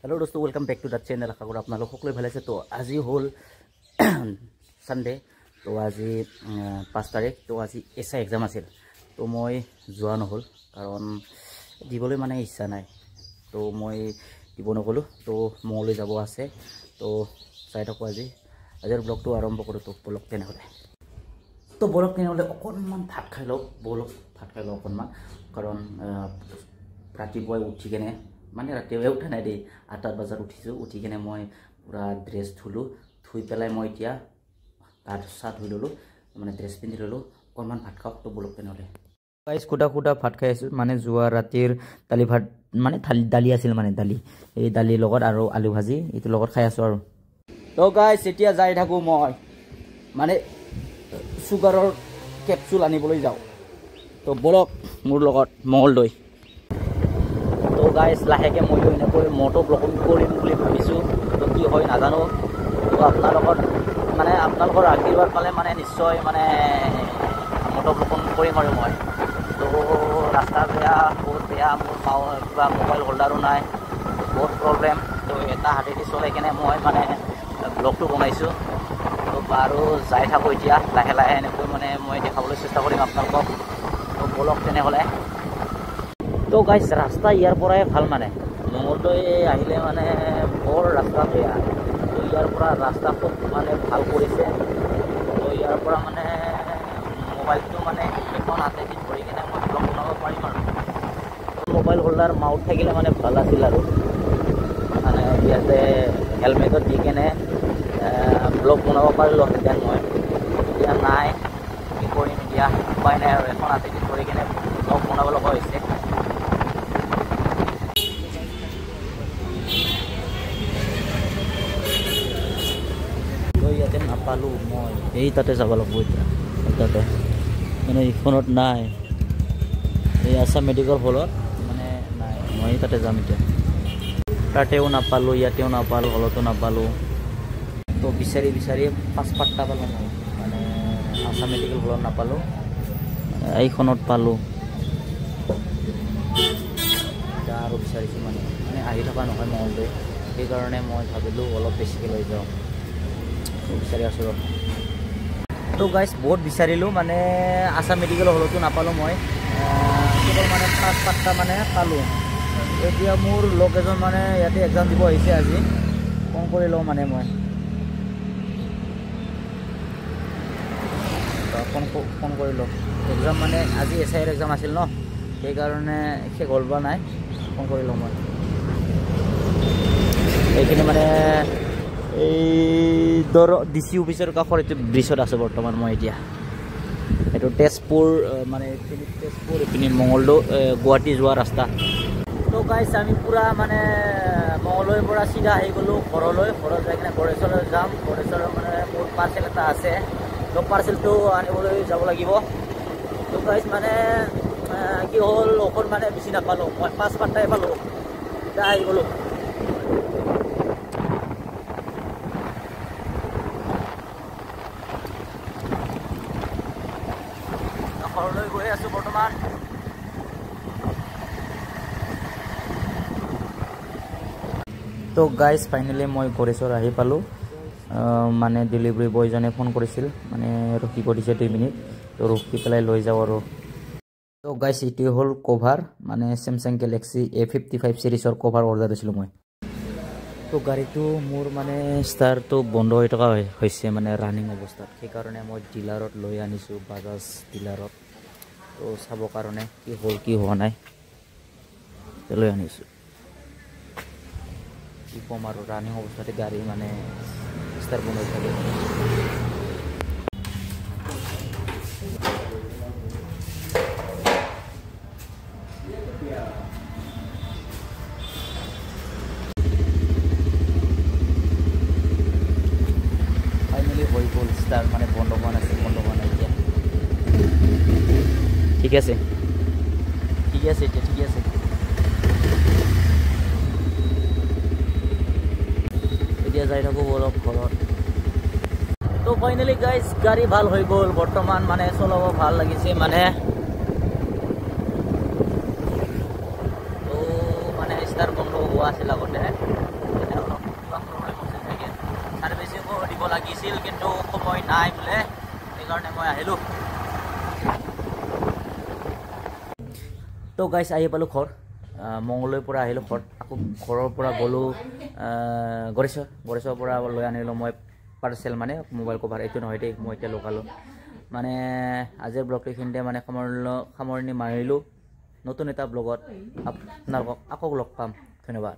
Hello' দোস্ত, welcome back to the channel. আশা কৰোঁ আপোনালোক সকলোৱে ভালে আছে। তো আজি হ'ল ছানডে, তো আজি 5 তাৰিখ। তো আজি এছ I exam আছিল, তো মই যোৱা নহ'ল কাৰণ দিবলৈ মানে ইচ্ছা নাই, তো মই দিব নগ'লোঁ। তো মঙলদৈ যাব আছে, তো চাই থাকোঁ আজি আজিৰ ব্লগটো আৰম্ভ কৰোঁ। তো বলক তেনেহ'লে, তো বলক তেনেহ'লে অকণমান ভাত খাই লওক। বলক ভাত খাই লওক অকণমান, কাৰণ ৰাতিপুৱাই উঠি কেনে, মানে ৰাতিপুৱাই উঠা নাই দেই, 8 বজাত উঠিছোঁ। উঠি কেনে মই পূৰা ড্ৰেছ ধুলোঁ, ধুই পেলাই মই এতিয়া গা চা ধুই ল'লোঁ, মানে ড্ৰেছ পিন্ধি ল'লোঁ। অকণমান ভাত খাওক, তো বলক তেনেহ'লে। গাইজ খুদা খুদা ভাত খাই আছোঁ। মানে যোৱা ৰাতিৰ দালি ভাত, মানে দালি আছিল, মানে দালি, এই দালিৰ লগত আৰু আলু ভাজি এইটোৰ লগত খাই আছোঁ আৰু। তো গাইজ এতিয়া যাই থাকোঁ মই, মানে চুগাৰৰ কেপচুল আনিবলৈ যাওঁ। তো বলক মোৰ লগত মঙলদৈ। তো গাইজ লাহেকৈ ময়ো এনেকৈ মটো ব্লগিং কৰিম বুলি ভাবিছোঁ, তো কি হয় নাজানো। তো আপোনালোকৰ মানে আপোনালোকৰ আশীৰ্বাদ পালে মানে নিশ্চয় মানে মটো ব্লগিং কৰিম আৰু মই। তো ৰাস্তা বেয়া, বহুত বেয়া, মোৰ কিবা মোবাইল হোল্ডাৰো নাই, বহুত প্ৰব্লেম। তো এটা হাতেদি চলাই কেনে মই মানে ব্লগটো বনাইছোঁ। তো আৰু যাই থাকোঁ এতিয়া লাহে লাহে এনেকৈ মানে মই দেখাবলৈ চেষ্টা কৰিম আপোনালোকক। তো বলক তেনেহ'লে। তো গাইজ ৰাস্তা ইয়াৰ পৰাই ভাল, মানে মঙলদৈ আহিলে মানে বৰ ৰাস্তা বেয়া। তো ইয়াৰ পৰা ৰাস্তা খুব মানে ভাল কৰিছে। তো ইয়াৰ পৰা মানে মোবাইলটো মানে এখন হাতেদি ধৰি কিনে মই ব্লগ বনাব পাৰিম আৰু। মোবাইল হোল্ডাৰ মাউথ থাকিলে মানে ভাল আছিল আৰু, মানে ইয়াতে হেলমেটত দি কেনে ব্লগ বনাব পাৰিলোঁহেঁতেন মই। এতিয়া নাই, কি কৰিম এতিয়া, উপায় নাই আৰু, এখন হাতেদি ধৰি কেনে ব্লগ বনাব লগা হৈছে। তো ইয়াতে নাপালোঁ মই, এই তাতে যাব লাগিব এতিয়া। তাতে মানে এইখনত নাই, এই আছাম মেডিকেল হলত মানে নাই, মই তাতে যাম এতিয়া। তাতেও নাপালোঁ, ইয়াতেও নাপালোঁ, হলতো নাপালোঁ। তো বিচাৰি বিচাৰি 5 পাত্তা পালোঁ মই, মানে আছাম মেডিকেল হলত নাপালোঁ, এইখনত পালোঁ। এতিয়া আৰু বিচাৰিছোঁ, মানে মানে আহি থকা নহয় মঙলদৈ, সেইকাৰণে মই ভাবিলোঁ অলপ বেছিকৈ লৈ যাওঁ। বিচাৰি আছোঁ ৰ। তো গাইজ বহুত বিচাৰিলোঁ, মানে আছাম মেডিকেল হলতো নাপালোঁ মই, কেৱল মানে 5 পাত্তা মানে পালোঁ। এতিয়া মোৰ লগ এজন মানে ইয়াতে এক্সাম দিব আহিছে আজি, ফোন কৰি লওঁ মানে মই ফোন কৰি লওঁ। এক্সাম মানে আজি এছ আইৰ এক্সাম আছিল ন, সেইকাৰণে শেষ হ'ল বা নাই, ফোন কৰি লওঁ মই। এইখিনি মানে এই দৰ ডি চি অফিচৰ কাষৰ এইটো ব্ৰিজত আছোঁ বৰ্তমান মই এতিয়া। এইটো তেজপুৰ, মানে এইখিনি তেজপুৰ, এইখিনি মঙলদৈ, গুৱাহাটী যোৱা ৰাস্তা। তো গাইজ আমি পূৰা মানে মঙলদৈৰ পৰা চিধা আহি গ'লোঁ ঘৰলৈ। ঘৰত যাই কিনে গড়েশ্বৰলৈ যাম। গড়েশ্বৰৰ মানে মোৰ পাৰ্চেল এটা আছে, তো পাৰ্চেলটো আনিবলৈ যাব লাগিব। তো গাইজ মানে কি হ'ল, ঔষধ মানে বেছি নাপালোঁ মই, 5 পাত্তাই পালোঁ, এতিয়া আহি গ'লোঁ। ঘৰলৈ গৈ আছোঁ বৰ্তমান। তো গাইজ ফাইনেলি মই গড়েশ্বৰ আহি পালোঁ। মানে ডেলিভাৰী বয়জনে ফোন কৰিছিল, মানে ৰখিব দিছে 2 মিনিট, তো ৰখি পেলাই লৈ যাওঁ আৰু। তো গাইজ এইটোৱে হ'ল কভাৰ, মানে চেমচাং গেলেক্সি A55 চিৰিজৰ কভাৰ অৰ্ডাৰ দিছিলোঁ মই। তো গাড়ীটো মোৰ মানে ষ্টাৰটো বন্ধ হৈ থকা হৈছে, মানে ৰানিং অৱস্থাত, সেইকাৰণে মই ডিলাৰত লৈ আনিছোঁ, বাজাজ ডিলাৰত। তো চাবৰ কাৰণে কি হ'ল কি হোৱা নাই লৈ আনিছোঁ। কি ক'ম আৰু, ৰানিং অৱস্থাতে গাড়ী মানে ষ্টাৰ বন্ধ হৈ থাকে। ফাইনেলি হৈ গ'ল, ষ্টাৰ মানে বন্ধ হোৱা নাছিল, বন্ধ হোৱা নাই এতিয়া। ঠিক আছে, ঠিক আছে এতিয়া, ঠিক আছে। এতিয়া যাই থাকোঁ অলপ ঘৰত। তো ফাইনেলি গাইজ গাড়ী ভাল হৈ গ'ল বৰ্তমান, মানে চলাব ভাল লাগিছে মানে। তো মানে ষ্টাৰ বন্ধ হোৱা আছিল আগতে, লাগিছিল, কিন্তু সময় নাই বোলে, সেইকাৰণে মই আহিলোঁ। তো গাইছ, আহি পালোঁ ঘৰ। মংগলৈৰ পৰা আহিলোঁ ঘৰত, আকৌ ঘৰৰ পৰা গ'লোঁ গড়েশ্বৰ। গড়েশ্বৰৰ পৰা লৈ আনিলোঁ মই পাৰ্চেল, মানে মোবাইল কভাৰ। এইটো নহয় দেই, মই এতিয়া লগালোঁ। মানে আজিৰ ব্লগটো এইখিনিতে মানে সামৰণি মাৰিলোঁ। নতুন এটা ব্লগত আপোনালোকক আকৌ লগ পাম। ধন্যবাদ।